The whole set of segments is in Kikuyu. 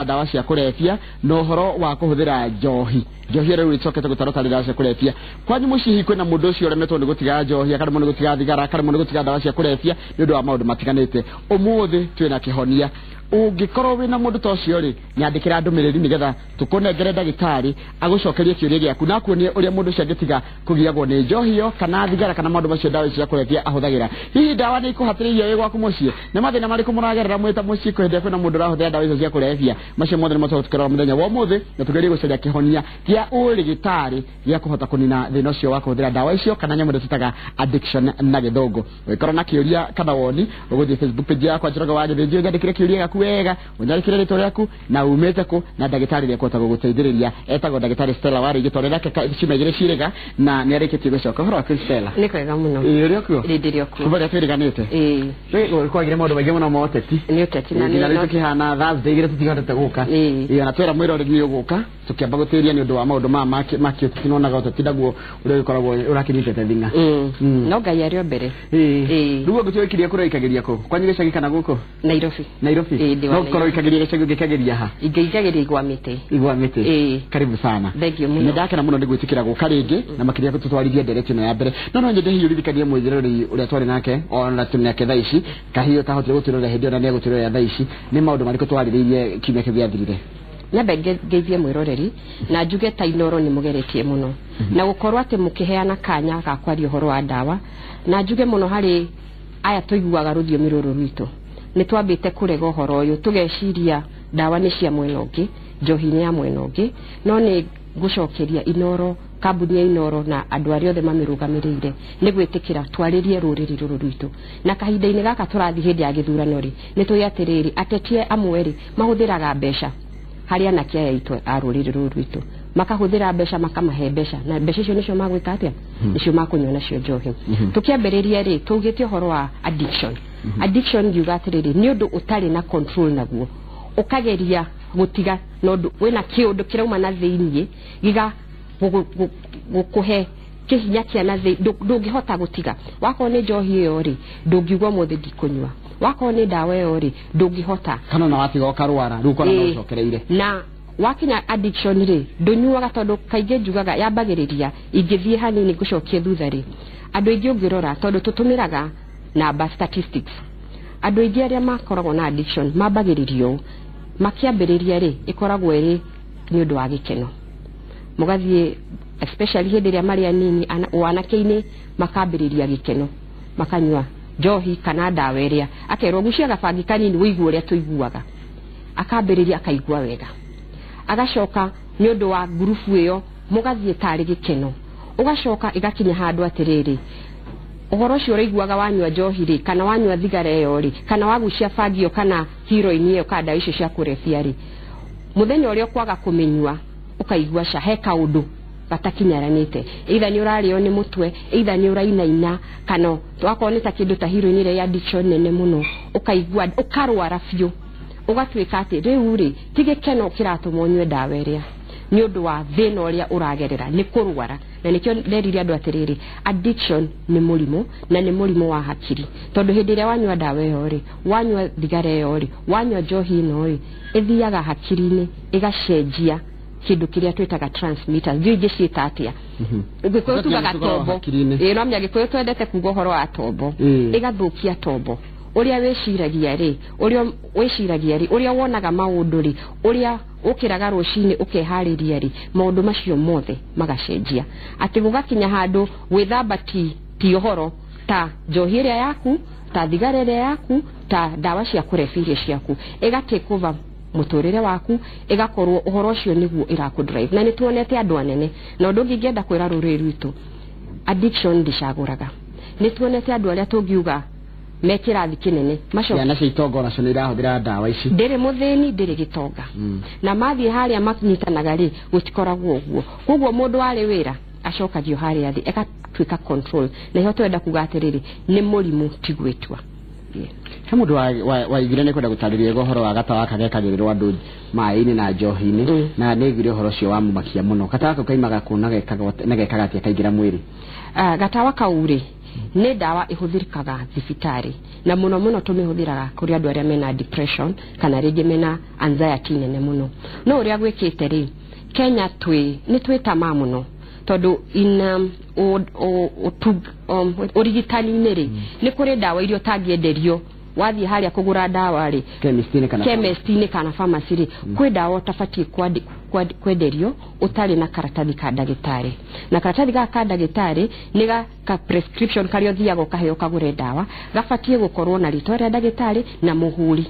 Ndawa cia kũrebia na ũhoro wa kũhũthĩra njohi. Njohi rĩu ĩcokete gũtarwo tarĩ ndawa cia kũrebia. Kwanyu mũciĩ hihi kwĩna mũndũ ũcio ũremetwo nĩ gũtiga njohi, akaremwo nĩ gũtiga thigara, akaremwo nĩ gũtiga ndawa cia kũrebia nĩ ũndũ wa maũndũ matiganĩte. Ũmũthĩ twĩna kĩhonia. Ũngĩkorwo wĩna mũndũ ta ũcio rĩ, nyandĩkĩra ndũmĩrĩri nĩgetha tũkũnengere ndagĩtarĩ agũcokerie kĩũria gĩaku na akuonie ũrĩa mũndũ ũcio angĩtiga kũgiagwo nĩ njohi ĩyo kana thigara kana maũndũ macio ndawa icio cia kũrebia ahũthagĩra. Hihi ndawa nĩ ikũhatĩrĩirio wĩ gwaku mũciĩ? Nĩ mathĩna marĩkũ mũragerera mwĩ ta mũciĩ hĩndĩ ĩrĩa kwĩna mũndũ ũrahũthĩra ndawa icio cia kũrebia? Macio mothe nĩmo tũgũtukĩrora mũthenya wa ũmũthĩ na tũgerie gũcaria kĩhonia kĩa ũrĩgĩtarĩ gĩa kũhota kũnina thĩna ũcio wa kũhũthĩra ndawa icio kana nyamũ ĩrĩa twĩtaga addiction na gĩthũngũ. Ũngĩkorwo na kĩũria kana woni, ũgũthiĩ Facebook page yakwa Njoroge wa Gĩthĩnji, ũnyandĩkĩre kĩũria gĩaku wega, ũnyandĩkĩre rĩtwa rĩaku na umĩte kũ, na ndagĩtarĩ nĩ ekũhota gũgũteithĩrĩria. Etagwo ndagĩtarĩ Stella Warĩingĩ, twarĩ nake ciumia igĩrĩ cirĩga na nĩ arĩkĩtie gũcoka. Ũhoro waku Stella? Nĩ kwega mũno. Ĩĩ, ũrĩ o kuo? Ĩĩ, ndĩrĩ o kuo. Kuma rĩrĩa twĩrĩganĩte? Ĩĩ. Kwagire maũndũ maingĩ mũno ma ũteti. Nĩ ũteti na nginya nĩ rĩu tũkĩhana Thursday igĩrĩ tũtihotete gũka. Ĩĩ. Ĩĩ, ona twĩra mwĩroreri nĩ ũgũka, tũkĩamba gũtĩria nĩ ũndũ wa maũndũ maya ma kĩũteti, nĩwonaga ũteti naguo ũrĩa ũgĩkoragwo ũrakĩnyitĩte thing'a. No Ngai arĩ o mbere. Ĩĩ. Ĩĩ. Rĩu ũngĩtua ũikirie kũrĩa ũikagĩria kũ? Kwanyu gĩcagi kana gũkũ? Nairobi. Nairobi? Ĩĩ, ndĩ wa No ũkorwo Nairobi. ũikagĩria gĩcagi ũngĩkagĩria ha? Ingĩikagĩria igwa mĩtĩ. Igwa mĩtĩ. Ĩĩ. Karibu sana. Thank you mũno. Nĩ ndakena mũno nĩ gwĩtĩkĩra gũka rĩngĩ na makĩria tũtwarithie ndereti ĩno ya mbere. No no nyende hihi ũririkanie mwĩroreri ũrĩa twarĩ nake ona tũrĩ nake thaa ici, kahihi ũtahotire gũtwĩrorera hĩndĩ ĩyo na nĩ egũtwĩrorera thaa ici, nĩ maũndũ marĩkũ twarĩrĩirie kiumia kĩu gĩathirire? Nyambe ngeithie mwĩroreri na njuge ta Inooro nĩ mũgeretie mũno na gũkorwo atĩ mũkĩheana kanya ga kwaria ũhoro wa ndawa, na njuge mũno harĩ aya tũiguaga rũthiomi rũrũ rwitũ nĩ twambĩte kũrega ũhoro ũyũ, tũgeciria ndawa nĩ cia mwena ũngĩ, njohi nĩ ya mwena ũngĩ, no nĩ gũcokeria Inooro, kambuni ya Inooro na andũ arĩa othe mamĩrũgamĩrĩire nĩ gwĩtĩkĩra twarĩrie rũrĩrĩ rũrũ rwitũ. Na kahinda-inĩ gaka tũrathiĩ hĩndĩ ya gĩthurano rĩ, nĩ tũĩ atĩrĩrĩ, ateti amwe rĩ mahũthĩraga mbeca harĩ anake aya aitũ a rũrĩrĩ rũrũ rwitũ, makahũthĩra mbeca, makamahe mbeca, na mbeca icio nĩcio magwĩka atĩa? Nĩcio makũnyua nacio njohi. Tũkĩambĩrĩria rĩ, twaugĩte ũhoro wa addiction. Addiction ngiuga atĩrĩrĩ, nĩ ũndũ ũtarĩ na control naguo, ũkageria gũtiga na ũndũ wĩna kĩũndũ kĩrauma na thĩiniĩ gĩga gũkũhe kĩhinya kĩa na thĩ, ndũngĩhota gũtiga. Wakorwo nĩ njohi ĩyo rĩ, ndũngiuga ũmũthĩ ndikũnyua. Wakorwo nĩ ndawa ĩyo rĩ, ndũngĩhota. Kana ona watiga ũkarwara, rĩu ũkona no Ĩĩ. ũcokereire. Na wakinya addiction rĩ, ndũnyuaga tondũ kaingĩ njugaga yambagĩrĩria ingĩthiĩ hanini ngũcokie thutha rĩ, andũ aingĩ ũngĩrora tondũ tũtũmĩraga namba statistics, andũ aingĩ arĩa makoragwo na addiction mambagĩrĩria ũũ, makĩambĩrĩria rĩ, ĩkoragwo ĩrĩ nĩ ũndũ wa gĩkeno, mũgathiĩ especially hĩndĩ ĩrĩa marĩ anini, wanake-inĩ makambĩrĩria gĩkeno, makanyua njohi kana ndawa ĩrĩa, akerwo gucia gabangi kanini ũigue ũrĩa tũiguaga, akambĩrĩria akaigua wega, agacoka nĩ ũndũ wa ngurubu ĩyo mũgathiĩ tarĩ gĩkeno, ũgacoka ĩgakinya handũ atĩrĩrĩ, ũhoro ũcio ũraiguaga wanyua njohi rĩ, kana wanyua thigara ĩyo rĩ, kana wagucia bangi ĩyo kana heroin ĩyo kana ndawa icio cia kũrebia rĩ, mũthenya ũrĩa ũkwaga kũmĩnyua ũkaigua ca he kaũndũ gatakinyaranĩte, either nĩ ũrarĩo nĩ mũtwe, either nĩ ũrainaina, kana wakorwo nĩ ta kĩndũ ta heroin ĩrĩa ya addiction nene mũno, ũkaigua ũkarwara biũ, ũgatuĩka atĩ rĩu rĩ ti gĩkeno kĩratũma ũnyue ndawa ĩrĩa nĩ ũndũ wa thĩna ũrĩa ũragerera nĩ kũrwara. Na nĩkĩo nderire andũ atĩrĩrĩ, addiction nĩ mũrimũ na nĩ mũrimũ wa hakiri, tondũ hĩndĩ ĩrĩa wanyua ndawa ĩyo rĩ, wanyua thigara ĩyo rĩ, wanyua njohi ĩno rĩ, ĩthiaga hakiri-inĩ ĩgacenjia kĩndũ kĩrĩa twĩtaga transmitters. Ndiũĩ ingĩciĩta atĩa. Gĩkũyũ tugaga Ĩgathũkia tombo. hakiri-inĩ. Ĩĩ, no menya Gĩkũyũ twendete kuga ũhoro wa tombo. Ĩgathũkia tombo. Ũrĩa wĩciragia rĩ, ũrĩa wĩciragia rĩ, ũrĩa wonaga maũndũ rĩ, ũrĩa ũkĩraga rũcinĩ ũkeharĩria rĩ, maũndũ macio mothe magacenjia. Atĩ gũgakinya handũ gwĩthamba ti ũhoro ta njohi ĩrĩa yaku, ta thigara ĩrĩa yaku, ta ndawa cia kũrebia iria ciaku, ĩga take over mũtũrĩre waku, ĩgakorwo ũhoro ũcio nĩguo ĩrakũ drive. Na nĩ tuonete andũ anene, na ũndũ ũngĩ ingĩenda kwĩra rũrĩrĩ rwitũ, addiction ndĩcagũraga. Nĩ tuonete andũ arĩa tũngiuga me kĩrathi kĩnene, macoke Ciana cia itonga onacio nĩ irahũthĩra ndawa ici. Ndĩrĩ mũthĩni, ndĩrĩ gĩtonga. Na mathiĩ harĩa manyitanaga rĩ, gũtikoragwo ũguo. Koguo mũndũ warĩ wĩra acokagio harĩa thĩ, ĩgatuĩka control. Na iho twenda kuga atĩrĩrĩ, nĩ mũrimũ ti gwĩtua. He mũndũ waigire nĩ kwenda gũtarĩria ũhoro wa gatawa gekagĩrĩrwo andũ maĩ-inĩ na njohi-inĩ, na nĩ aiguire ũhoro ũcio wamũmakia mũno. Gatawa kau kaimaga kũ na gekaga atĩa kaingĩra mwĩrĩ? Gatawa kau rĩ, Nĩ ndawa ĩhũthĩrĩkaga thibitarĩ, na mũno mũno tũmĩhũthĩraga kũrĩ andũ arĩa mena depression kana rĩngĩ mena anxiety nene mũno. No ũrĩa gwĩkĩte rĩ, Kenya twĩ nĩ twĩ tamaa mũno, tondũ in ũrigitani-inĩ rĩ, nĩ kũrĩ ndawa iria ũtangĩenderio wathiĩ harĩa kũgũra ndawa rĩ, chemist-inĩ kana chemist-inĩ kana pharmacy rĩ, kwĩ ndawa ũtabatiĩ kwenderio ũtarĩ na karatathi ka ndagĩtarĩ. Na karatathi gaka ka ndagĩtarĩ nĩ ga ka prescription karĩa ũthiaga ũkaheo ũkagũre ndawa, gabatiĩ gũkorwo na rĩtwa rĩa ndagĩtarĩ na mũhũri.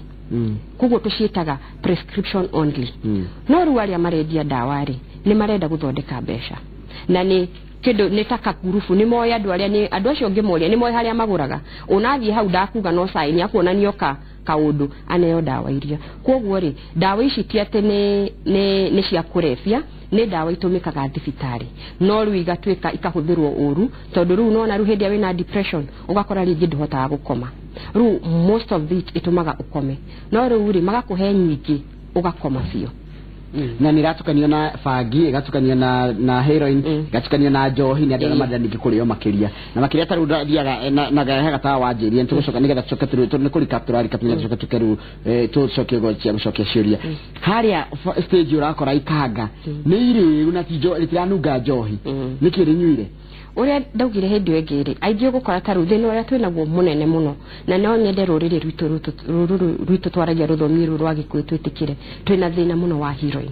Koguo tũciĩtaga prescription only. No rĩu arĩa marendia ndawa rĩ, nĩ marenda gũthondeka mbeca, na nĩ kĩndũ nĩ ta kagurubu, nĩ moĩ andũ arĩa nĩ andũ acio ũngĩmoria nĩ moĩ harĩa magũraga. Ũnathiĩ hau ndakuga no sign akuonanio ka kaũndũ aneo ndawa iria. Koguo rĩ, ndawa ici ti atĩ nĩ cia kũrebia, nĩ ndawa itũmĩkaga thibitarĩ, no rĩu igatuĩka ikahũthĩrwo ũru, tondũ rĩu nona rĩu hĩndĩ ĩrĩa wĩna depression ũgakora rĩngĩ ndũhotaga gũkoma. Rĩu most of it ĩtũmaga ũkome, no rĩu rĩ, magakũhe nyingĩ ũgakoma biũ. Na nä iratukanio na bangi, ĩgatukanio na heroin, ĩgatukanio na njohi, nĩ andũ arĩa marenda ningĩ kũrĩo makĩria na makĩria. Ta rĩu ndathiaga na gahe gatawa wanjĩrie nĩtũgũcoka nĩgetha tũcoke nĩ kũrika tũrarika, nĩgetha tũcoke tũke rĩu tũcoke cia gũcokia ciũria harĩa stage. Ũrakora ikanga nĩ irĩu na ti rĩtiranunga njohi. Nĩkĩ rĩnyuire? Ũrĩa ndaugire hĩndĩ ĩyo ĩngĩ rĩ, aingĩ ũgũkora ta rĩu thĩna ũrĩa twĩnaguo mũnene mũno, na no nyende rũrĩrĩ rwitũ rũrũ rwitũ twaragia rũthiomi rũrũ rwa Gĩkũyũ twĩtĩkĩre twĩna thĩna mũno wa heroin.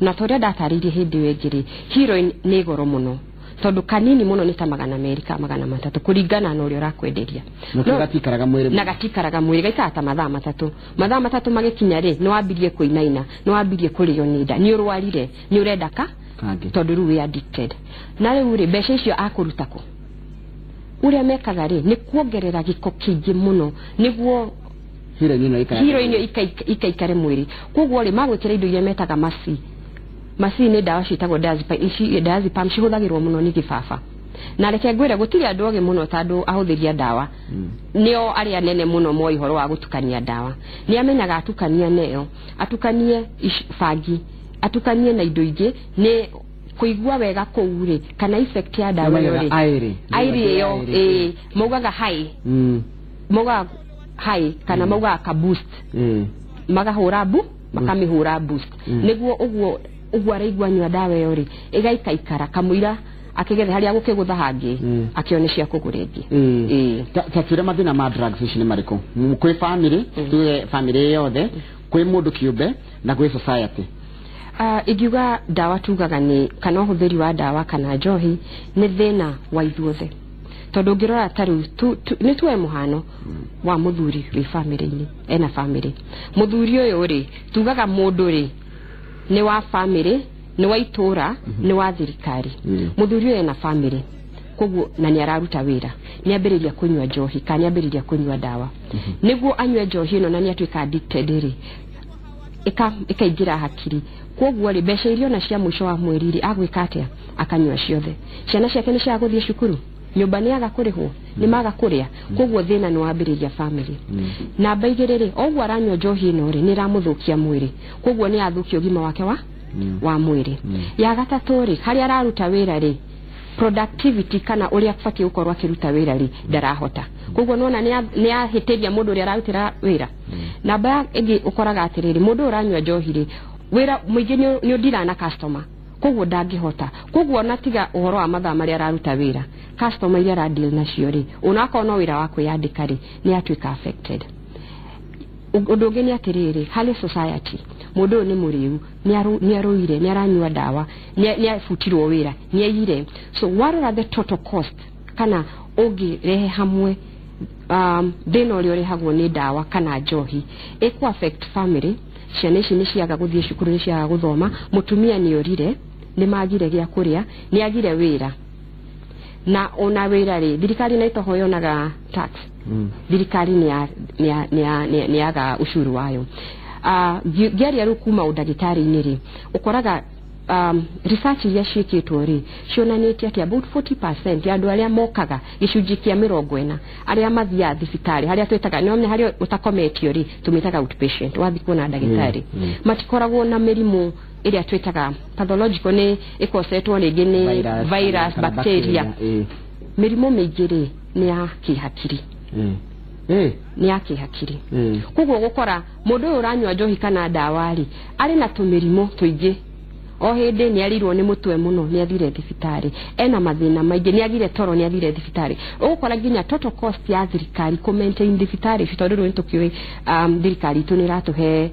Na ta ũrĩa ndatarĩirie hĩndĩ ĩyo ĩngĩ rĩ, heroin nĩ goro mũno, tondũ kanini mũno nĩ ta 200 ka 300 kũringana na ũrĩa ũrakwenderia. Nakĩo gatikaraga mwĩrĩ. Na gatikaraga mwĩrĩ, gaikaraga ta mathaa 3. Mathaa 3 magĩkinya rĩ, nĩ wambirie kũinaina, nĩ wambirie kũrĩo nĩ nda, nĩ ũrwarire, nĩ ũrenda ka kangĩ, tondũ rĩu wĩ addicted. Na rĩu rĩ, mbeca icio akũruta kũ? Ũrĩa mekaga rĩ, nĩ kuongerera gĩko kĩingĩ mũno nĩguo heroin ĩno ĩikaraga heroin ĩyo ikaikare mwĩrĩ. Koguo rĩ, magwĩkĩra indo iria metaga masi. Masi nĩ ndawa ciĩtagwo diazepam. Ici diazepam cihũthagĩrwo mũno nĩ gĩbaba. Na reke ngwĩre, gũtirĩ andũ ogĩ mũno ta andũ ahũthĩri a ndawa. Nĩo arĩa nene mũno moĩ ũhoro wa gũtukania ndawa. Nĩ amenyaga atukania neyo, atukanie bangi, atukanie na indo ingĩ, nĩ kũigua wega kũu rĩ, kana effect ya ndawa ĩyo rĩ, aĩrĩ. Aĩrĩ ĩyo ĩĩ, maugaga high, maugaga high kana maugaga ka boost, magahũra bu makamĩhũra boost, nĩguo ũguo ũguo araigua anyua ndawa ĩyo rĩ, ĩgaikaikara kamũira akĩgetha harĩa gũkĩgũtha hangĩ, akĩone cia kũgũra ĩngĩ. Ĩĩ. Ta twĩre mathĩna ma drugs ici nĩ marĩkũ kwĩ family, tuge family yothe, kwĩ mũndũ kĩũmbe na kwĩ society? Ingiuga ndawa tugaga nĩ kana ũhũthĩri wa ndawa kana njohi nĩ thĩna wa ithuothe, tondũ ũngĩrora ta rĩu nĩ tuoe mũhano wa mũthuri wĩ famĩlĩ-inĩ, ena famĩlĩ. Mũthuri ũyũ rĩ, tugaga mũndũ rĩ nĩ wa famĩlĩ, nĩ wa itũra, nĩ wa thirikari. Mũthuri ũyũ ena famĩlĩ, koguo na nĩ araruta wĩra, nĩ ambĩrĩria kũnyua njohi kana nĩ ambĩrĩria kũnyua ndawa. Nĩguo anyue njohi ĩno na nĩ atuĩka addicted rĩ, ĩkaingĩra hakiri. Koguo rĩ, mbeca iria ona cia mũico wa mweri rĩ, agwĩka atĩa? Akanyua ciothe. Ciana ciake nĩ ciaga gũthiĩ cukuru, nyũmba nĩ yaga kũrĩhwo, nĩ maga kũrĩa. Koguo thĩna nĩ wambĩrĩria famĩlĩ. Namba 2 rĩ, o ũguo aranyua njohi ĩno rĩ, nĩ ĩramũthũkia mwĩrĩ, koguo nĩ yathũkia ũgima wake wa mwĩrĩ. Ya gatatũ rĩ, harĩa araruta wĩra rĩ, productivity kana ũrĩa abatiĩ gũkorwo akĩruta wĩra rĩ, ndarahota. Koguo nona nĩ ahĩtĩria mũndũ ũrĩa ararutĩra wĩra. Namba ya ĩngĩ, ũkoraga atĩrĩrĩ, mũndũ ũyũ ũranyua njohi rĩ, wĩra mũingĩ nĩ ũndira na customer, koguo ndangĩhota. Koguo ona tiga ũhoro wa mathaa marĩa araruta wĩra, customer iria aradeal nacio rĩ, onakorwo no wĩra wa kwĩyandĩka rĩ, nĩ atuĩka affected. Ũndũ ũngĩ nĩ atĩrĩrĩ, harĩ society, mũndũ ũyũ nĩ mũrĩu, nĩ arũire, nĩ aranyua ndawa, nĩ abutirwo wĩra, nĩ aiyire. So warora the total cost kana ũngĩrehe hamwe thĩna ũrĩa ũrehagwo nĩ ndawa kana njohi, ĩkũ affect family. Ciana ici nĩ ciaga gũthiĩ cukuru, nĩ ciaga gũthoma, mũtumia nĩ orire, nĩ magire gĩa kũrĩa, nĩ agire wĩra. Na ona wĩra rĩ, thirikari na itoho yonaga tax, thirikari nĩ yaga ucuru wayo. Ngĩaria rĩu kuma ũndagĩtarĩ-inĩ rĩ, ũkoraga research iria ciĩkĩtwo rĩ, cionanĩtie atĩ about 40% ya andũ arĩa mokaga, gĩcunjĩ kĩa 40 arĩa mathiaga thibitarĩ, harĩa twĩtaga nĩ harĩa ũtakometio rĩ, tũmĩtaga outpatient, wathiĩ kuona ndagĩtarĩ, matikoragwo na mĩrimũ ĩrĩa twĩtaga pathological, nĩ ĩkosetwo rĩngĩ nĩ virus, kana bacteria. Mĩrimũ mĩingĩ rĩ, Nĩ ya kĩhakiri. Nĩ ya kĩhakiri. Koguo gũkora mũndũ ũyũ ũranyua njohi kana ndawa rĩ, arĩ na tũmĩrimũ tũingĩ. O hĩndĩ nĩ arirwo nĩ mũtwe mũno, nĩ athire thibitarĩ, ena mathĩna maingĩ, nĩ agire toro, nĩ athire thibitarĩ. Ũgũkora nginya total cost ya thirikari kũ maintain thibitarĩ ici, tondũ rĩu nĩ tũkĩũĩ thirikari itũ nĩ ĩratũhe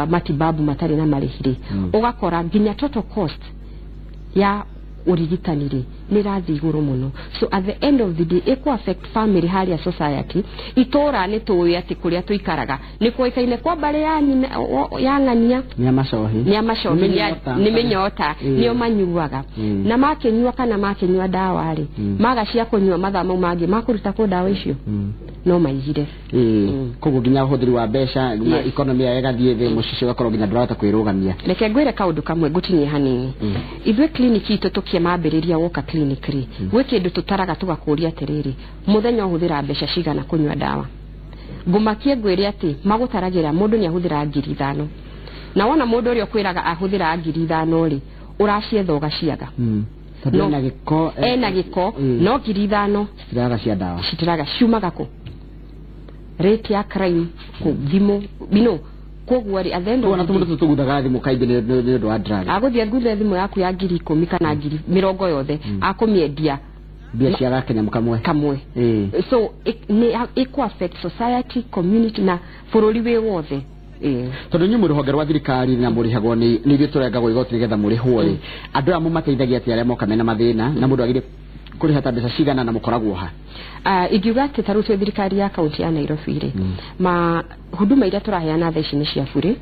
matibabu matarĩ na marĩhi rĩ, ũgakora nginya total cost ya ũrigitani rĩ nĩ ĩrathiĩ igũrũ mũno. So at the end of the day ĩkũ affect family harĩa society itũra. Nĩ tũĩ atĩ kũrĩa tũikaraga nĩ kũĩkaine kwa mbarĩ ya nyina ya ng'ania Nĩ amacohi. Nĩ amacohi. Nĩ mĩnyota. Nĩ mĩnyota. Nĩo manyuaga. Na makĩnyua kana makĩnyua ndawa rĩ, maga cia kũnyua mathaa mau mangĩ makũruta kũ ndawa icio no maigire. Koguo nginya ũhũthĩri wa mbeca na economy yayo ĩgathiĩ thĩ, mũciĩ ũgakorwo nginya ndũrahota kwĩrũgamia. Reke ngwĩre kaũndũ kamwe ngũtinie hanini. Ithuĩ clinic itũ tũkĩmambĩrĩria woka clinic rĩ, gwĩ kĩndũ tũtaraga tũgakũria atĩrĩrĩ, mũthenya ũhũthĩra mbeca cigana kũnyua ndawa? Ngũmakie ngwĩre atĩ magũtaragĩra mũndũ nĩ ahũthĩra 5,000, na wona mũndũ ũrĩa ũkwĩraga ahũthĩra 5,000 rĩ, ũracietha ũgaciaga. Tondũ No. ena gĩko. Ena gĩko. No 5,000 citiraga cia ndawa. Citiraga. Ciumaga kũ? Rate ya crime kũ thimũ koguo rĩ, at the end of Ona the day, tũmũndũ tũtũ tũguthaga thimũ kaingĩ nĩ ũndũ wa drugs. Agũthiĩ nguthe thimũ yaku ya 10,000 kana 20,000 yothe, akũmĩendia mbia cia gakĩnyamũ kamwe. Kamwe. So nĩ ĩkũ affect society, community na bũrũri wĩ wothe. Tondũ inyuĩ mwĩ rũhonge rwa thirikari na mũrĩhagwo nĩ ithuĩ tũrengagwo igoti nĩgetha mũrĩhwo rĩ, andũ aya mũmateithagia atĩa arĩa moka mena mathĩna, na mũndũ agĩrĩire kũrĩha ta mbeca cigana, na mũkoragwo ha? Ingiuga atĩ ta rĩu twĩ thirikari ya kaunti ya Nairobi rĩ, ma huduma iria tũraheana thaa ici nĩ cia bure.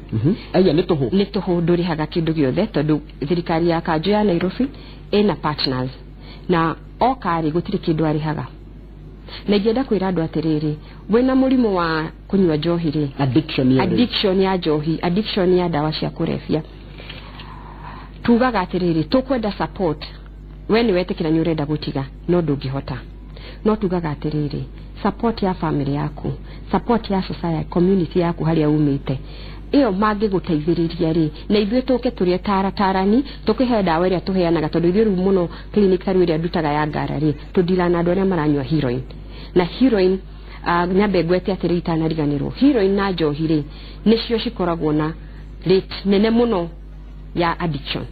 Aya nĩ tũhũ? Nĩ tũhũ, ndũrĩhaga kĩndũ gĩothe, tondũ thirikari ya kanjũ ya Nairobi ĩna partners na oka rĩ, gũtirĩ kĩndũ arĩhaga. Na ingĩenda kwĩra andũ atĩrĩrĩ, wĩna mũrimũ wa kũnyua njohi rĩ, addiction ĩyo rĩ. Addiction ya njohi, addiction ya ndawa cia kũrebia, tugaga atĩrĩrĩ, tũkwenda support. We nĩ wetĩkĩra nĩ ũrenda gũtiga no ndũngĩhota, no tugaga atĩrĩrĩ, support ya family yaku, support ya society, community yaku harĩa umĩte, ĩyo mangĩgũteithĩrĩria rĩ, na ithuĩ tũke tũrĩ taratarani tũkĩhe ndawa ĩrĩa tũheanaga, tondũ ithuĩ rĩu mũno clinic ta rĩu ĩrĩa ndutaga ya Ngara rĩ, tũndira na andũ arĩa maranyua heroin na heroin. Nyambe ngwete atĩrĩ itanariganĩrwo, heroin na njohi rĩ, nĩcio cikoragwo na rate nene mũno ya addiction,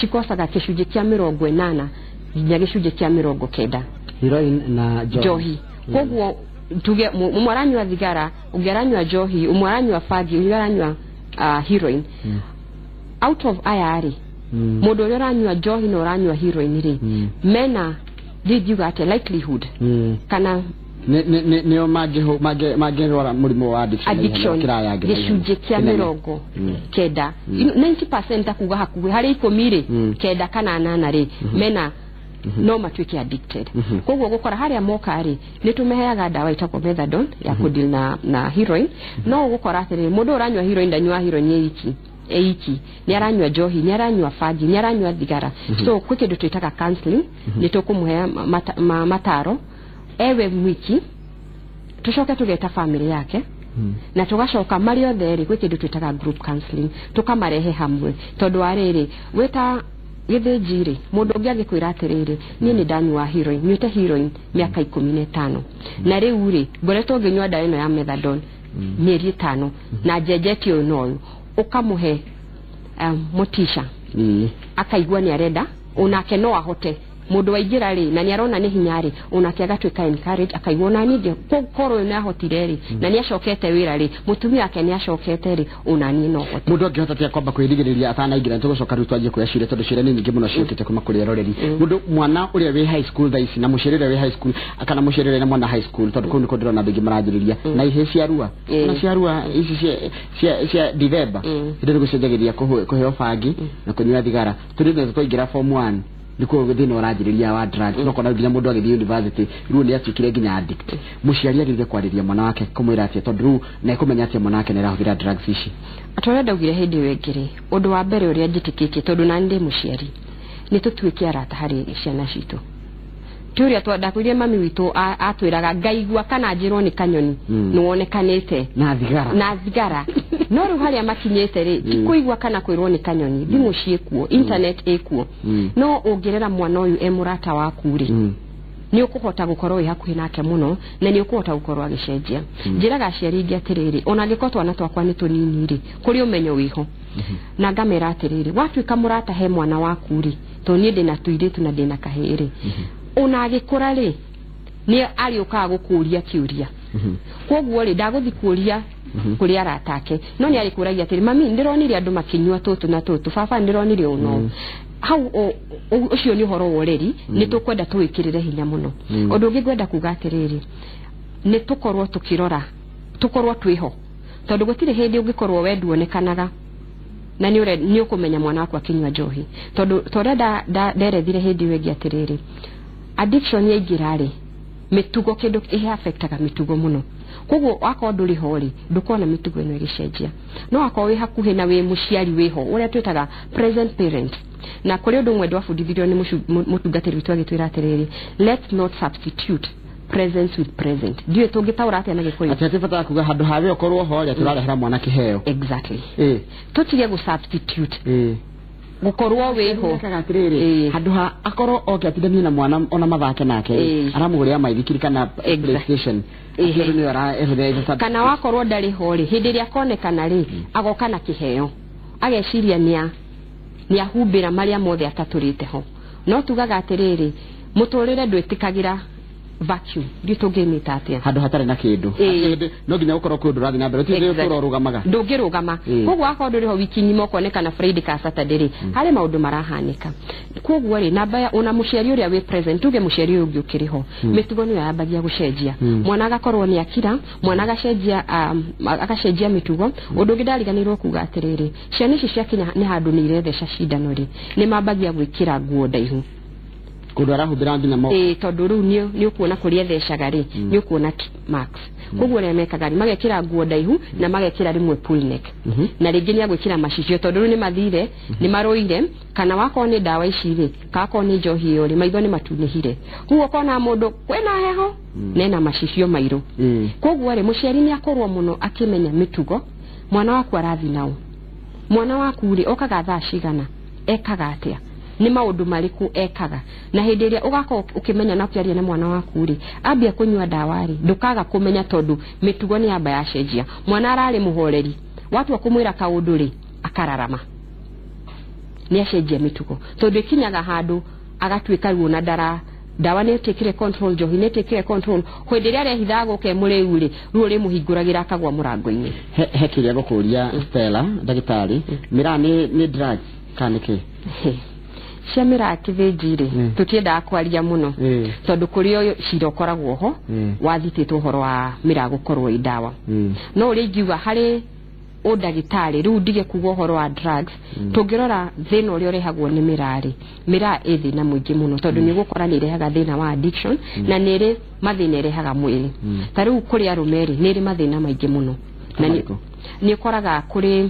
cikocaga gĩcunjĩ kĩa 80 nginya gĩcunjĩ kĩa 90. Heroin na njohi. Njohi. Koguo tuge ũmwe aranyua thigara, ũngĩ aranyua njohi, ũmwe aranyua bangi, ũngĩ aranyua heroin. Out of aya rĩ, mũndũ ũrĩa ũranyua njohi na ũranyua heroin rĩ, mena ndingiuga atĩa, likelihood kana nĩo mangĩrwara mũrimũ wa addiction na ihenya addiction gũkĩra aya angĩ na ihenya. Gĩcunjĩ kĩa Kĩnene. 90, 90%, kuga hakuhĩ harĩ 10 rĩ, 9 kana 8 rĩ, mena no matuĩke addicted. Koguo gũkora harĩa moka rĩ, nĩ tũmeheaga ndawa ĩtagwo methadone ya kũdeal na heroin. No ũgũkora atĩrĩrĩ, mũndũ ũranyua heroin ndanyua heroin ĩ iki ĩ iki, nĩ aranyua njohi, nĩ aranyua bangi, nĩ aranyua thigara. So kwĩ kĩndũ twĩtaga counseling, nĩ tũkũmũhea mataro ewe mwiki, tũcoke tũgeta family yake, na tũgacoka marĩ othe rĩ, gwĩ kĩndũ twĩtaga group counseling, tũkamarehe hamwe, tondũ wa rĩrĩ, wĩta gĩthĩnji rĩ, mũndũ ũngĩ angĩkwĩra atĩrĩrĩ, niĩ nĩ ndanyua heroin, nyuĩte heroin mĩaka 15, na rĩu rĩ, ngoretwo ngĩnyua ndawa ĩno ya methadone mĩeri 5 na njenjetie ũyũ na ũyũ, ũkamũhe motisha, akaigua nĩ arenda onake no ahote. Mũndũ waingĩra rĩ na nĩ arona nĩ hinya rĩ, onake agatuĩka encourage, akaigua ona niĩ korwo ũyũ nĩ ahotire rĩ, na nĩ acokete wĩra rĩ, mũtumia wake nĩ acokete rĩ, ona niĩ no hote. Mũndũ angĩhota atĩa kwamba kwĩrigĩrĩria atanaingĩra? Nĩtũgũcoka rĩu twanjie kuoya ciũria, tondũ ciũria nĩ nyingĩ mũno ciũkĩte kuma kũrĩ eroreri. Mũndũ mwana ũrĩa wĩ high school thaa ici, na mũciari ũrĩa wĩ high school, kana mũciari ũrĩa na mwana high school, tondũ kũu nĩkuo ndĩrona andũ aingĩ maranjĩrĩria na ihĩ cia rua na cia rua ici cia Dithemba, hĩndĩ nĩ gũcenjagĩria kũheo bangi na kũnyua thigara. Tũrĩ na twaingĩra form 1 nĩkuo thĩna ũranjĩrĩria wa drugs, no kona nginya mũndũ agĩthiĩ university rĩu nĩ atuĩkire nginya addict. Mũciari agĩrĩire kwarĩria mwana wake kũmwĩra atĩa, tondũ rĩu na ekũmenya atĩa mwana wake nĩ arahũthĩra drugs ici? Ta ũrĩa ndaugire hĩndĩ ĩyo ĩngĩ rĩ, ũndũ wa mbere ũrĩa njĩtĩkĩtie, tondũ nani ndĩ mũciari, nĩ tũtuĩke arata harĩ ciana citũ. Ti ũrĩa ndakwĩrire mami witũ atwĩraga, ngaigua kana njĩrwo nĩ kanyoni nĩ wonekanĩte na thigara. Na thigara. No rĩu harĩa makinyĩte rĩ, ti kũigua kana kwĩrwo nĩ kanyoni, thimũ ciĩkuo, internet ĩkuo. No ũngĩrera mwana ũyũ e mũrata waku rĩ, Nĩ ũkũhota gũkorwo wĩ hakuhĩ nake mũno na nĩ ũkũhota gũkorwo agĩcenjia. Njĩraga aciari aingĩ atĩrĩrĩ, ona angĩkorwo twana twakwa nĩ tũnini rĩ, kũrĩ ũmenyo wĩho. Na ngamera atĩrĩrĩ, watuĩka mũrata he mwana waku rĩ, tondũ niĩ ndĩna tũirĩtu na ndĩna kahĩĩ rĩ, ona agĩkũra rĩ, nĩ arĩũkaga gũkũria kĩũria. Koguo rĩ, ndagũthi kũria kũrĩ arata ake, no nĩ arĩkũragia atĩrĩ, mami, ndĩronire andũ makĩnyua tũtũ na tũtũ, baba ndĩronire ũũ na ũũ. Hau ũcio nĩ ũhoro wa ũreri, nĩ tũkwenda tũwĩkĩrĩre hinya mũno. Ũndũ ũngĩ ngwenda kuga atĩrĩrĩ, nĩ tũkorwo tũkĩrora, tũkorwo twĩho, tondũ gũtirĩ hĩndĩ ũngĩkorwo we nduonekanaga na nĩ ũkũmenya mwana waku akĩnyua njohi. Tondũ ta ũrĩa nderethire hĩndĩ ĩyo ĩngĩ atĩrĩrĩ, addiction yaingĩra rĩ, mĩtugo kĩndũ ĩaffectaga mĩtugo mũno. Koguo wakorwo ndũrĩ ho rĩ, ndũkona mĩtugo ĩno ĩgĩcenjia. No wakorwo wĩ hakuhĩ na wĩ mũciari wĩho, ũrĩa twĩtaga present parent. Na kũrĩ ũndũ ũmwe ndwabundithirio nĩ mũtungatĩri witũ agĩtwĩra atĩrĩrĩ, let's not substitute presence with present. Ndiũĩ tũngĩtaũra atĩa na Gĩkũyũ. Atĩ hatibataga kuga handũ hawe ũkorwo ho rĩ, tũrarehera mwana kĩheo. Exactly. Tũtige gũ substitute. Gũkorwo wĩho. Kaga atĩrĩrĩ, handũ ha akorwo oke atindanie na mwana ona mathake nake, aramũgũrĩra maithikiri kana PlayStation. Kana wakorwo ndarĩ ho rĩ, hĩndĩ ĩrĩa akonekana rĩ, agoka na kĩheo. Ageciria nĩ ahumbĩra marĩa mothe atatũrĩte ho. No tugaga atĩrĩrĩ, mũtũrĩre ndwĩtĩkagĩra vacuum. Ndiũ tũngĩmĩta atĩa? Handũ hatarĩ na kĩndũ. No nginya gũkorwo kwĩ ũndũ ũrathiĩ na mbere. Ti ũtũũro ũrũgamaga. Ndũngĩrũgama. Koguo wakorwo ndũrĩ ho wiki ng'ima ũkonekana Friday ka Saturday rĩ, harĩ maũndũ marahanĩka. Koguo rĩ, namba ya ona mũciari ũrĩa wĩ present, tuge mũciari ũyũ ũngĩ ũkĩrĩ ho, mĩtugo nĩyo yambagia gũcenjia. Mwana agakorwo nĩ akira, mwana agacenjia, agacenjia mĩtugo. Ũndũ ũngĩ ndariganĩirwo kuga atĩrĩrĩ, ciana ici ciakinya nĩ handũ nĩ iretheca cindano rĩ, nĩ mambagia gwĩkĩra nguo ndaihu. Kũndũ arahumbĩra nginya moko. Tondũ rĩu nĩ ũkuona kũrĩa ethecaga rĩ, nĩ ũkuona marks. Koguo ũrĩa mekaga rĩ, magekĩra nguo ndaihu na magekĩra rĩmwe pull neck. Na rĩngĩ nĩ agwĩkĩra macicio tondũ rĩu nĩ mathire, nĩ marũire, kana wakorwo nĩ ndawa ici rĩ, kana wakorwo nĩ njohi ĩyo rĩ, maitho nĩ matunĩhire. Koguo ũkona mũndũ kwĩna heho, nena macicio mairũ. Koguo rĩ, mũciari nĩ akorwo mũno akĩmenya mĩtugo, mwana waku arathi nao. Mwana waku rĩ, okaga thaa cigana, ekaga atĩa, nĩ maũndũ marĩkũ ekaga. Na hĩndĩ ĩrĩa ũgakorwo ũkĩmenya na ũkĩaria na mwana waku rĩ, ambia kũnyua ndawa rĩ, ndũkaga kũmenya tondũ mĩtugo nĩ yamba yacenjia. Mwana ararĩ mũhoreri, watua kũmwĩra kaũndũ rĩ, akararama. Nĩ acenjia mĩtugo. Tondũ ĩkinyaga handũ agatuĩka ruo na ndara, ndawa nĩ ĩtĩkire control, njohi nĩ ĩtĩkire control. Hĩndĩ ĩrĩa arehithaga gũka mũrĩu rĩ, ruo rĩmũhingũragĩra akagwa mũrango-inĩ. He kĩrĩa ngũkũria Stella, ndagĩtarĩ, mĩraa nĩ drugs kana nĩ kĩ? Cia mĩraa kĩthĩnji rĩ, tũtiendaga kwaria mũno. Tondũ kũrĩ cira ũkoragwo ho, wathitĩtwo ũhoro wa mĩraa gũkorwo ĩ ndawa. No ũrĩa ingiuga harĩ ũndagĩtarĩ, rĩu ndige kuga ũhoro wa drugs, tũngĩrora thĩna ũrĩa ũrehagwo nĩ mĩraa rĩ, mĩraa ĩ thĩna mũingĩ mũno, tondũ nĩ ũgũkora nĩ ĩrehaga thĩna wa addiction, na nĩ ĩrĩ mathĩna ĩrehaga mwĩrĩ. Ta rĩu kũrĩ arũme rĩ, nĩ ĩrĩ mathĩna maingĩ mũno. Na nĩ ũkoraga kũrĩ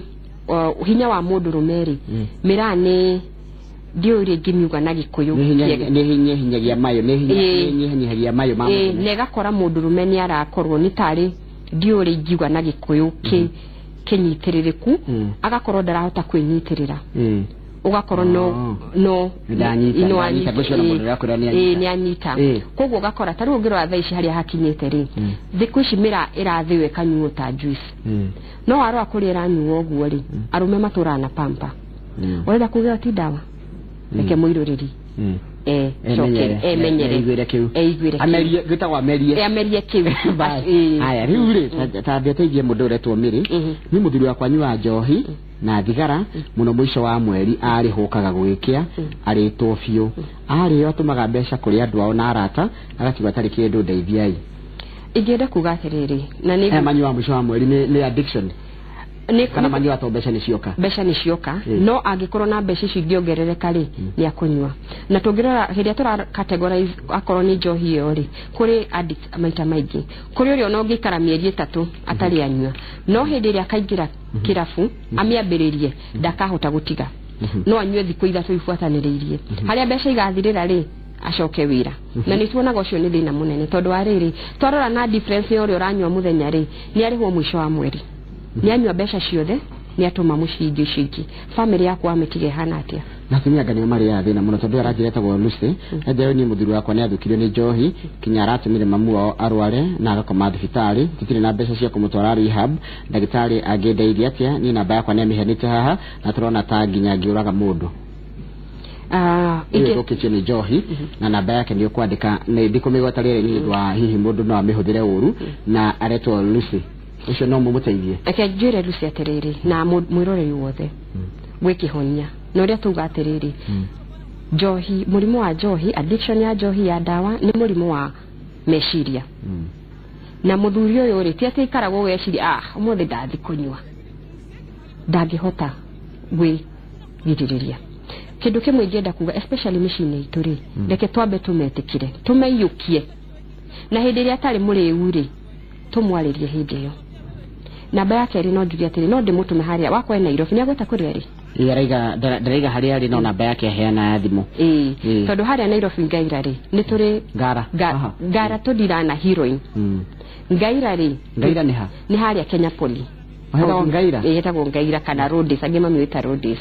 hinya wa mũndũrũme rĩ, mĩraa nĩ ndiũĩ rĩngĩ miuga na Gĩkũyũ. Nĩ hinyagia mayo, nĩ hinyagia mayo ma mũndũ. Na ĩgakora mũndũrũme nĩ arakorwo nĩ tarĩ ndiũĩ ũrĩa ingiuga na Gĩkũyũ kĩnyitĩrĩrĩku, agakorwo ndarahota kwĩnyitĩrĩra. Ũgakorwo no nĩ anyita. Koguo ũgakora ta rĩu ũngĩrora thaa ici harĩa hakinyĩte rĩ, thikũ ici mĩraa ĩrathĩo ĩkanyuo ta juice. No warora kũrĩa ĩranyuo ũguo rĩ, arũme matũraga na pamper. Ũrenda kuga ti ndawa? Reke mũirũrĩri. Emenyere. Eiguĩre kĩu. Eiguĩre kĩu. Amerie, gĩtagwo amerie. Amerie kĩu. Haya, rĩu rĩ, ta ambia teithie mũndũ ũretwo Mĩrĩ. Nĩ mũthuri wakwa anyuaga njohi na thigara mũno mũico wa mweri arĩhũkaga gũgĩkĩa, arĩtwo biũ. Arĩo atũmaga mbeca kũrĩ andũ ao na arata, agatigwo atarĩ kĩndũ, ndeithiai. Ingĩenda kuga atĩrĩrĩ, na nĩ manyuaga mũico wa mweri nĩ addiction. Kana manyuaga to mbeca nĩ cioka. Mbeca nĩ cioka, no angĩkorwo na mbeca icio ingĩongerereka rĩ, nĩ akũnyua. Na tũngĩrora hĩndĩ ĩrĩa tũra categorize akorwo nĩ njohi ĩyo rĩ, kũrĩ addict maita maingĩ. Kũrĩ ũrĩa ona ũngĩikara mĩeri 3 atarĩ anyua, no hĩndĩ ĩrĩa akaingĩra kĩrabu amĩambĩrĩrie ndakahota gũtiga. No anyue thikũ 3 ibuatanĩrĩirie. Harĩa mbeca igathirĩra rĩ, acoke wĩra. Na nĩ tuonaga ũcio nĩ thĩna mũnene, tondũ wa rĩrĩ, twarora na difference ya ũrĩa ũranyua mũthenya rĩ, nĩ arĩhwo mũico wa mweri. Nĩ anyua mbeca ciothe, Nĩ atũma mũciĩ indo icio ingĩ, family yaku wamĩtiga ĩhana atĩa? Na atumia anga nĩo marĩ thĩna mũno, tondũ aranjĩra etagwo Lucy, enjera niĩ mũthuri wakwa nĩ athũkirio nĩ njohi kinya aratũmire mamu wao arware na agakoma thibitarĩ, tũtirĩ na mbeca cia kũmũtwara rehab, ndagĩtarĩ angĩndeithia atĩa? Niĩ namba yakwa nĩ amĩheanĩte haha na tũrona ta nginya angĩũraga mũndũ. Ĩyo ĩthũkĩtio nĩ njohi, na namba yake nĩ ũkwandĩka, nĩ ndikũmĩgweta rĩera-inĩ nĩ ũndũ wa hihi mũndũ no amĩhũthĩre ũru, na aretwo Lucy. Ũcio no mũmũteithie. Reke njĩre Lucy atĩrĩrĩ, na mwĩroreri wothe, gwĩ kĩhonia na ũrĩa tuga atĩrĩrĩ, njohi, mũrimũ wa njohi, addiction ya njohi ya ndawa nĩ mũrimũ wa meciria. Na mũthuri ũyũ rĩ, ti atĩ aikaragwo ũgeciria, ah, ũmũthĩ ndathi kũnyua, ndangĩhota gwĩgirĩrĩria. Kĩndũ kĩmwe ingĩenda kuga, especially mĩciĩ-inĩ itũ rĩ, reke twambe tũmetĩkĩre, tũmeiyũkie, na hĩndĩ ĩrĩa atarĩ mũrĩu rĩ, tũmwarĩrie hĩndĩ ĩyo. Namba ya kerĩ, no njuge atĩrĩ, no ndĩmũtũme harĩa wakwa e Nairobi, nĩ agweta kũrĩa rĩ. Ĩĩ, araiga ndaraiga harĩa arĩ, no namba yake aheana ya thimũ. Ĩĩ, tondũ harĩa Nairobi Ngaira rĩ, nĩ tũrĩ Ngara. Ngara tũndira na heroin. Ngaira rĩ. Ngaira nĩ ha? Nĩ harĩa Kenya Poly. Hetagwo Ngaira? Ĩĩ, hetagwo Ngaira kana Rhodes, angĩ mamĩũĩ ta Rhodes.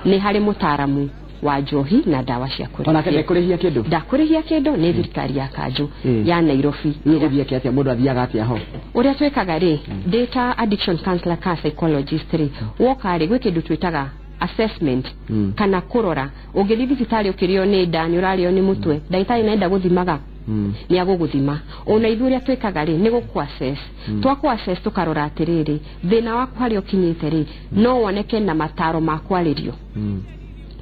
Nĩ harĩ mũtaaramu wa njohi na ndawa cia Onake kũrebia. Ndekũrĩhia kĩndũ? Ndakũrĩhia kĩndũ, nĩ thirikari ya kanjũ ya Nairobi. Rĩu gũthiĩ atĩa? Mũndũ athiaga atĩa ho? Ũrĩa twĩkaga rĩ, ndĩ ta addiction counselor ka psychologist rĩ, woka rĩ, gwĩ kĩndũ twĩtaga assessment kana kũrora. Ũngĩthiĩ thibitarĩ ũkĩrĩo nĩ nda, nĩ ũrarĩo nĩ mũtwe, ndagĩtarĩ nenda gũthimaga, nĩ agũgũthima. Ona ithuĩ ũrĩa twĩkaga rĩ, nĩ gũkũ-assess. Twakũ-assess, tũkarora atĩrĩrĩ, thĩna waku harĩa ũkinyĩte rĩ, no woneke na mataro ma kwarĩrio.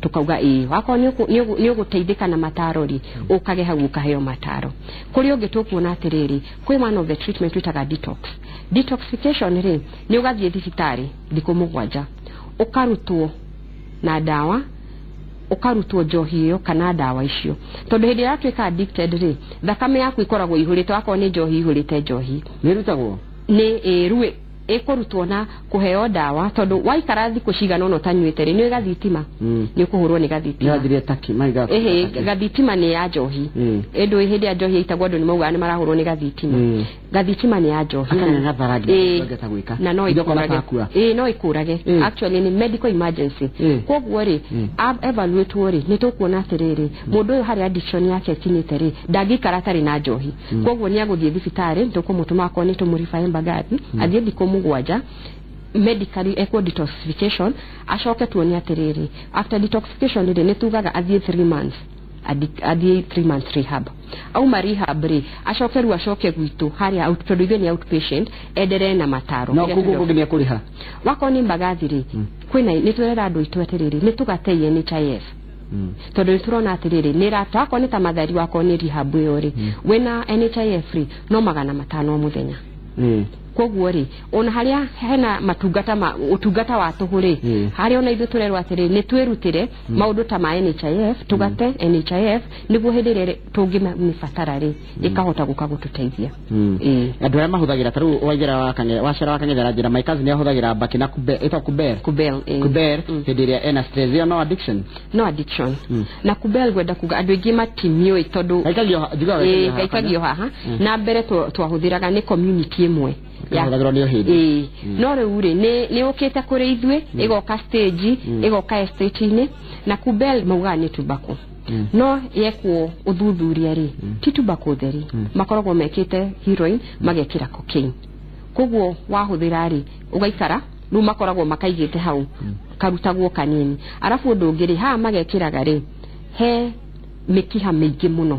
Tukauga ĩĩ, wakorwo nĩ ũgũteithĩka na mataro rĩ, ũkage hau ũkaheo mataro. Kũrĩ ũngĩ tũkuona atĩrĩrĩ, kwĩ one of the treatment twĩtaga detox. Detoxification rĩ, nĩ ũgathiĩ thibitarĩ thikũ 7, ũkarutwo na ndawa, ũkarutwo njohi ĩyo kana ndawa icio, tondũ hĩndĩ ĩrĩa watuĩka addicted rĩ, thakame yaku ĩkoragwo ihũrĩte, wakorwo nĩ njohi ihũrĩte njohi. Nĩ ĩrutagwo? Nĩ ĩ rĩu ĩkũrutwo na kũheo ndawa, tondũ waikara thikũ cigana ũna ũtanyuĩte rĩ, nĩ gathitima, nĩ ũkũhũrwo nĩ gathitima. Nĩ wathirie taki maiga. Ĩhĩ, gathitima nĩ ya njohi. Ĩndũ hĩndĩ ya njohi ĩitagwo, andũ nĩ maugaga nĩ marahũrwo nĩ gathitima. Gathitima nĩ ya njohi. Akang'ang'athara nginya angĩhota gwĩka. Na no Nginya ũkona ĩkũrage. Ta akua. Ĩĩ, no ĩkũrage. Actually nĩ medical emergency. Koguo rĩ, evaluate rĩ, nĩ tũkuona atĩrĩrĩ, mũndũ ũyũ harĩa addiction yake ĩkinyĩte rĩ, ndangĩikara atarĩ na njohi. Koguo nĩ agũthiĩ thibitarĩ, tũkũmũtũma akorwo nĩ tũmũriba Mbagathi, athiĩ thikũ 7 medically ekwo detoxification, acoke tuone atĩrĩrĩ, after detoxification rĩ, nĩ tugaga athiĩ 3 months, athiĩ 3 months rehab. Auma rehab rĩ, acoke rĩu acoke gwitũ harĩa tondũ ithuĩ nĩ outpatient, enderee na mataro. No Kĩrĩa kũguo kũngĩ nĩ ekũrĩha? Wakorwo nĩ Mbagathi rĩ, kwĩna nĩ twĩrera andũ aitũ atĩrĩrĩ, nĩ tũgatei NHIF, tondũ nĩ tũrona atĩrĩrĩ, nĩ rata wakorwo nĩ ta mathari, wakorwo nĩ rehab ĩyo rĩ, wĩna NHIF rĩ, no 500 o mũthenya. Koguo rĩ, ona harĩa hena matungata ma ũtungata wa tũhũ rĩ, harĩa ona ithuĩ tũrerwo atĩrĩ, nĩ twĩrutĩre maũndũ ta ma NHIF, tũgate NHIF nĩguo hĩndĩ ĩrĩa tũngĩmĩbatara rĩ, ĩkahota gũka gũtũteithia. Ĩĩ. Andũ arĩa mahũthagĩra ta rĩu Waigĩra wa Kang'ethe, Wacera wa Kang'ethe aranjĩra my cousin ahũthagĩra mbakĩ na kube, ĩtagwo kuber. Kubel, ĩĩ. Kuber hĩndĩ ĩrĩa ena stress, ĩyo no addiction? No addiction. Na kubel, ngwenda kuga andũ aingĩ matimiũĩ tondũ Gaikagio, njugaga Ĩĩ, gaikagio haha. Gaikagio haha. Na mbere twahũthĩraga nĩ community ĩmwe. Kahũthagĩrwo nĩ o hĩndĩ. Ĩĩ, no rĩu rĩ, nĩ ũkĩte kũrĩ ithuĩ, ĩgoka stage, ĩgoka estate-inĩ. Na kubel maugaga nĩ tobacco, no yekwo ũthuthuria rĩ, ti tobacco theri, makoragwo mekĩte heroin, magekĩra cocaine. Koguo wahũthĩra rĩ, ũgaikara rĩu makoragwo makaigĩte hau, karutagwo kanini. Arabu ũndũ ũngĩ rĩ, haha magekĩraga rĩ, he mĩkiha mĩingĩ mũno,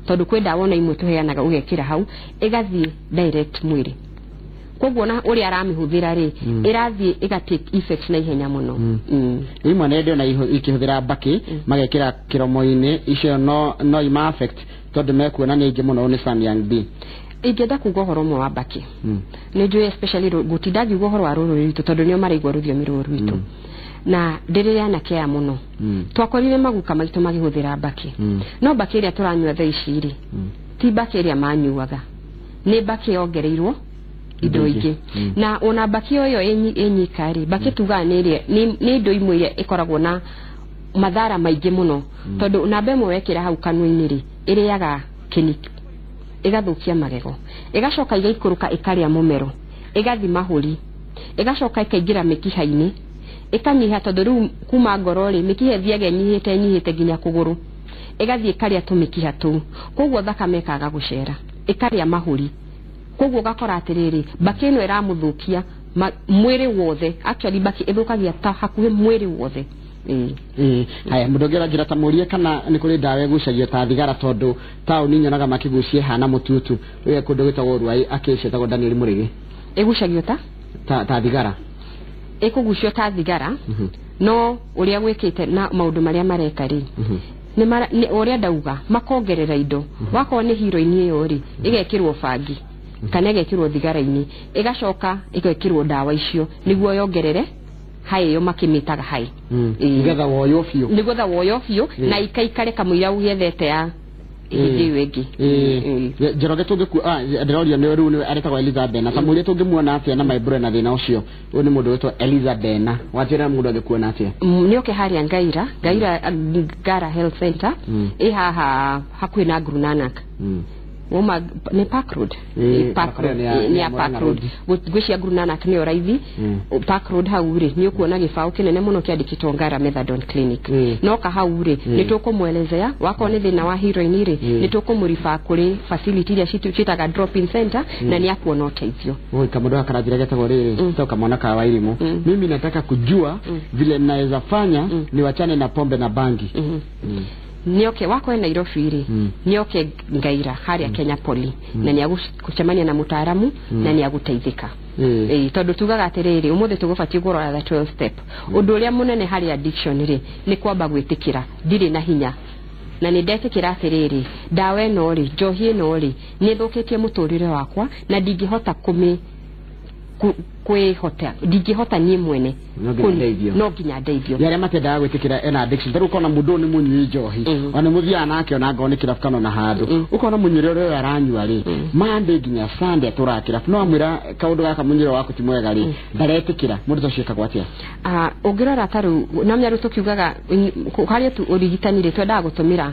tondũ kwĩ ndawa ona imwe tũheanaga ũgekĩra hau ĩgathiĩ direct mwĩrĩ. Koguo na ũrĩa aramĩhũthĩra rĩ, ĩrathiĩ ĩga take effect na ihenya mũno. Imwe nĩ ndĩona ikĩhũthĩra mbakĩ magekĩra kĩromo-inĩ, icio no ima affect, tondũ mekuona nĩ aingĩ mũno, nĩ Sam Young B. Ingĩenda kuga ũhoro ũmwe wa mbakĩ, nĩ njũĩ especially ngũtinda ngiuga ũhoro wa rũrũ rwitũ, tondũ nĩo maraigua rũthiomi rũrũ rwitũ, na ndĩrĩ anake aya mũno. Twakorire maguka maitũ magĩhũthĩra mbakĩ, no mbakĩ ĩrĩa tũranyua thaa ici rĩ, ti mbakĩ ĩrĩa manyuaga, nĩ mbakĩ yongereirwo indo Indo ingĩ. ingĩ. Na ona mbakĩ ĩyo ĩnyika rĩ, mbakĩ tugaga nĩ ĩrĩa nĩ indo imwe iria ĩkoragwo na mathara maingĩ mũno, tondũ namba ĩmwe wekĩra hau kanua-inĩ rĩ, ĩrĩaga kĩni, ĩgathũkia magego, ĩgacoka ĩgaikũrũka ĩkarĩa mũmero, ĩgathi mahũri, Ĩgacoka ĩkaingĩra mĩkiha-inĩ, ĩkanyiha tondũ rĩu kuma ngoro rĩ, mĩkiha ĩthiaga ĩnyihĩte ĩnyihĩte nginya kũgũrũ, ĩgathiĩ ĩkarĩa tũmĩkiha tũu, koguo thakame ĩkaga gũcera, ĩkarĩa mahũri. Koguo ũgakora atĩrĩrĩ, mbakĩ ĩno ĩramũthũkia mwĩrĩ wothe. Actually mbakĩ ĩthũkagia ta hakuhĩ mwĩrĩ wothe. Haya, mũndũ ũngĩ aranjĩra ta mũrie kana nĩ kũrĩ ndawa ĩgucagio ta thigara, tondũ taũni nyonaga makĩgucia hana mũtutu. Ũyũ kũndũ gwĩtagwo Ruai akĩcetagwo Daniel Mũrĩgĩ. Ĩgucagio ta thigara? Ĩkũgucio ta thigara, no ũrĩa gwĩkĩte na maũndũ marĩa mareka rĩ, nĩ ũrĩa ndauga, makongerera indo. Wakorwo nĩ heroin ĩyo rĩ, ĩgekĩrwo bangi kana ĩgekĩrwo thigara-inĩ, ĩgacoka ĩgekĩrwo ndawa icio nĩguo yongerere hai ĩyo makĩmĩtaga hai. Nĩgetha woywo biũ. Nĩgetha woywo biũ na ikaikare kamũira ũgĩethete ya hĩndĩ ĩyo ĩngĩ. Njoroge ndĩroria nĩ rĩu nĩwe aretagwo Eliza Bena, ta mũrie tũngĩmuona atĩa na Maibure na thĩna ũcio. Ũyũ nĩ mũndũ wĩtwo Eliza Bena, wanjĩra mũndũ angĩkuona atĩa? Nĩoke harĩa Ngaira, Ngara Health Center, ĩ haha hakuhĩ na Guru Nanak. Woma nĩ Park Road. Park Road nĩ ya Park Road, ngwĩcia Guru Nanak nĩyo raithi. Park Road hau rĩ, nĩ ũkuona gĩbaũ kĩnene mũno kĩandĩkĩtwo Ngara Methadone Clinic. Noka hau rĩ, nĩ tũkũmwelezea. Wakorwo nĩ thĩna wa heroin rĩ, nĩ tũkũmũriba kũrĩ facility iria ciĩtaga drop in center, na nĩ akuona ũteithio. Oi, kamũndũ gaka getagwo rĩrĩ toka mwana ka Wairimu, mimi nataka kujua vile naweza fanya niwachane na pombe na bangi. Nĩoke wakorwo Nairobi rĩ, nĩoke Ngaira harĩa Kenya Poly, na nĩagũcemania na mũtaaramu na nĩagũteithĩka. Tondũ tugaga atĩrĩrĩ, ũmũthĩ tũgũbatiĩ kũrora the 12 step. Ũndũ ũrĩa mũnene harĩ addiction rĩ, nĩ kwamba gwĩtĩkĩra ndirĩ na hinya, na nĩ ndetĩkĩra atĩrĩrĩ, ndawa ĩno rĩ, njohi ĩno rĩ, nĩ ĩthũkĩtie mũtũrĩre wakwa na ndingĩhota kwĩhota, ndingĩhota niĩ mwene, no nginya ndeithio. Arĩa matendaga gwĩtĩkĩra ena addiction, tarĩu ũkona mũndũ ũyũ nĩ mũnyui njohi, ona mũthiaga nake ona ngorwo nĩ kĩrabu kana ona handũ, ũkona mũnyuĩre ũrĩa aranyua rĩ, Monday nginya Sunday atũraga kĩrabu, no amwĩra kaũndũ gaka mũnyuĩre waku ti mwega rĩ, ndaretĩkĩra. Mũndũ ta ũcio ekagwo atĩa? Ũngĩrora ta rĩu na rĩu tũkiugaga harĩa tu ũrigitani rĩ, twendaga gũtũmĩra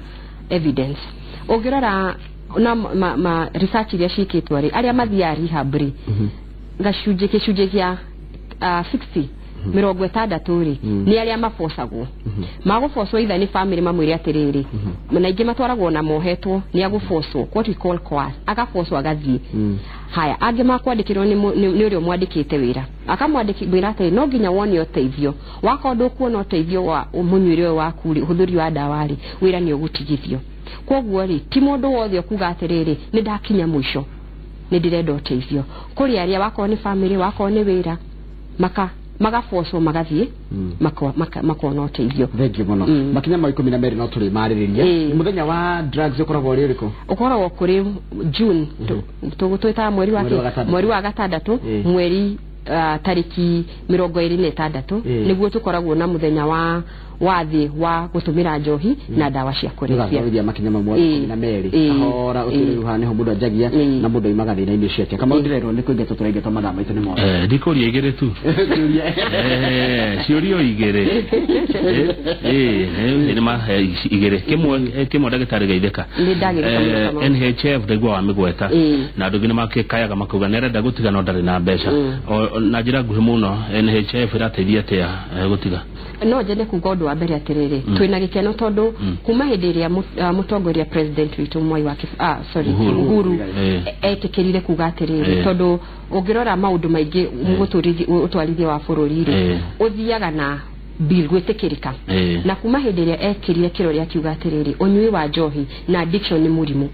evidence. Ũngĩrora na ma research iria ciĩkĩtwo rĩ, arĩa mathiaga rehab rĩ, gacunjĩ gĩcunjĩ kĩa 60 60 rĩ, nĩ arĩa mabocagwo. Magũbocwo either nĩ family mamwĩre atĩrĩrĩ, na ingĩ matwaragwo na mohetwo, nĩ agũbocwo, what we call coerce, agabocwo agathiĩ. Haya, angĩ makwandĩkĩrwo nĩ ũrĩa ũmwandĩkĩte wĩra, akamwandĩkĩra atĩrĩ, no nginya wone ũteithio. Wakorwo ndũkuona ũteithio wa mũnyuĩre ũyũ waku rĩ, ũhũthĩri wa ndawa rĩ, wĩra nĩ ũgũtigithio. Koguo rĩ, ti mũndũ wothe ũkuga atĩrĩrĩ, nĩ ndakinya mũico, nĩ ndĩrenda ũteithio. Kũrĩ arĩa wakorwo nĩ family, wakorwo nĩ wĩra, magabocwo magathiĩ makona ũteithio. Thank you mũno. Makinya ma 12 no tũrĩ marĩrĩria. Mũthenya wa drugs ũkoragwo ũrĩ ũrĩkũ? Ũkoragwo kũrĩ June, tũgũtwĩtaga mweri wa gatandatũ, mweri tarĩki 26, nĩguo tũkoragwo na mũthenya wa thĩ wa gũtũmĩra njohi na ndawa cia kũrebia. Nĩgathomithia makinya mau mothe 12 kahora ũtũrĩru haha nĩho mũndũ anjagia na mũndũ oimaga thĩna-inĩ ũcio atĩa. Kamau ndĩrerwo nĩ kũingatwo tũraingatwo mathaa maitũ nĩ mothe. Ndikũria igĩrĩ tu. Ciũria igĩrĩ. Nĩ mahe igĩrĩ. Kĩmwe ndagĩtarĩ Geithĩka. NHF ndaigua wa mĩgweta na andũ angĩ nĩ makĩkayaga makauga nĩ arenda gũtiga no ndarĩ na mbeca. Na njĩra nguhĩ mũno NHF ĩrateithia atĩa gũtiga? No njende kuga ũndũ wa mbere atĩrĩrĩ, twĩna gĩkeno tondũ kuma hĩndĩ ĩrĩa mũtongoria president witũ Mwai wa Uhuru etĩkĩrire kuga atĩrĩrĩ, tondũ ũngĩrora maũndũ maingĩ ũtwarithia wa bũrũri rĩ, ũthiaga na bill gwĩtĩkĩrĩka. Na kuma hĩndĩ ĩrĩa ekĩrire kĩrore akiuga atĩrĩrĩ, ũnyui wa njohi na addiction nĩ mũrimũ.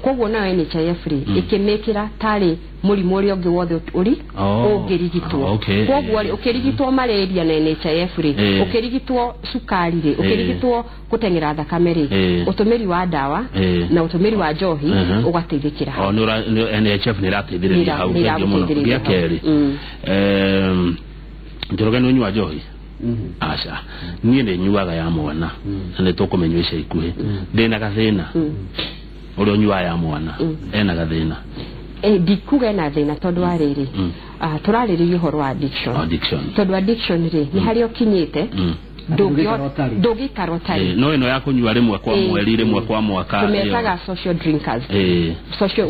Koguo nayo NHIF rĩ, ĩkĩmĩkĩra tarĩ mũrimũ ũrĩa ũngĩ wothe ũrĩ ũngĩrigitwo. Koguo rĩ, ũkĩrigitwo malaria na NHIF rĩ, ũkĩrigitwo cukari rĩ, ũkĩrigitwo gũteng'era thakame rĩ, ũtũmĩri wa ndawa na ũtũmĩri wa njohi ũgateithĩkĩra hau. NHIF nĩ ĩrateithĩrĩria hau. Gĩa kerĩ, Njoroge nĩ ũnyua njohi? Aca, niĩ nĩ nyuaga ya mwana na nĩ tũkũmenywo ica ikuhĩ. Ndĩna gathĩna. Ũrĩa ũnyuaga ya mwana ena gathĩna? Ndikuga ena thĩna tondũ wa rĩrĩ, tũrarĩrĩria ũhoro wa addiction. Tondũ addiction rĩ, nĩ harĩa ũkinyĩte Ndũngĩikara ũtarĩ. No ĩno ya kũnyua rĩmwe kwa mweri, rĩmwe kwa mwaka, tũmetaga social drinkers. Social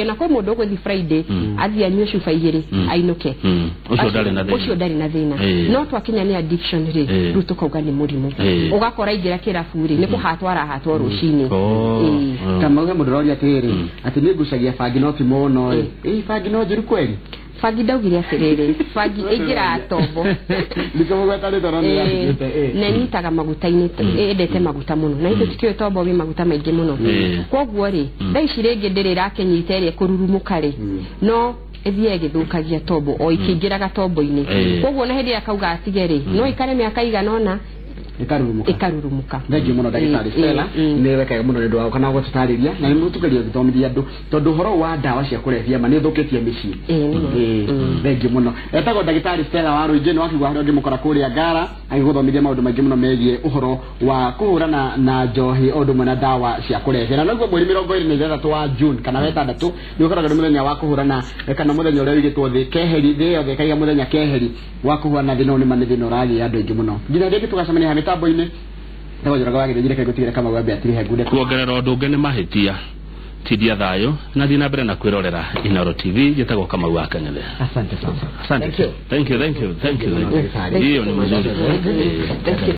na kwĩ mũndũ ũgũthiĩ Friday athiĩ anyue cuba 2 ainũke, ũcio ndarĩ na thĩna, ũcio ndarĩ na thĩna. No twakinya nĩ addiction rĩ, rĩu tũkauga nĩ mũrimũ. Ũgakora aingĩra kĩrabu rĩ, nĩ kũhatwo arahatwo rũcinĩ. Kamau he mũndũ ũroria atĩrĩrĩ, atĩ nĩ ngucagia bangi no ti mũno ĩ, bangi no njũru kweli? Bangi ndaugire atĩrĩrĩ, bangi ĩingĩraga tombo na ĩnyitaga maguta-inĩ, ĩndete maguta mũno, na ithuĩ tũtiũĩ tombo wĩ maguta maingĩ mũno. Koguo rĩ, thaa ici rĩngĩ ndĩrĩ ĩrakĩnyita ĩrĩa ĩkũrurumũka rĩ, no ĩthiĩ ĩgĩthũkagia tombo o ikĩingĩraga tombo-inĩ. Koguo na hĩndĩ ĩrĩa akauga atige rĩ, no ikare mĩaka igana ũna ĩkarurumuka. Thengiũ mũno ndagĩtarĩ Stella, nĩ wekaga mũno nĩ ũndũ wa kana gũtũtarĩria na nĩ tũgeria gũthomithia andũ tondũ ũhoro wa ndawa cia kũrebia ma nĩ ũthũkĩtie mĩciĩ. Thengiũ mũno. Etagwo ndagĩtarĩ Stella wa Rũingĩ, nĩ wakigua harĩa ũngĩmũkora kũrĩa Ngara agĩgũthomithia maũndũ maingĩ mũno megiĩ ũhoro wa kũhũrana na njohi o ũndũ ũmwe na ndawa cia kũrebia. Na noguo mweri 26 wa June kana wa 6 nĩ ũkoragwo nĩ mũthenya wa kũhũrana kana mũthenya ũrĩa ũigĩtwo thĩ keheri, thĩ yothe ĩkaiga mũthenya keheri wa kũhũrana thĩna ũyũ, nĩ ma nĩ thĩna ũragĩa andũ aingĩ mũno. Nginya rĩngĩ tũgacemania mĩtambo-inĩ, ndagũnjũraga wa gĩthĩnjire kegũtigĩra kama wambe atirihe ngunde. Kuongerera ũndũ ũngĩ nĩ mahĩtia tindia thayũ na thiĩ na mbere na kwĩrorera Inooro TV. Njĩtagwo Kamau wa Kang'ethe. Asante sana. Asante. Thank you, thank you, thank you. Hiyo ni mzuri. Thank you.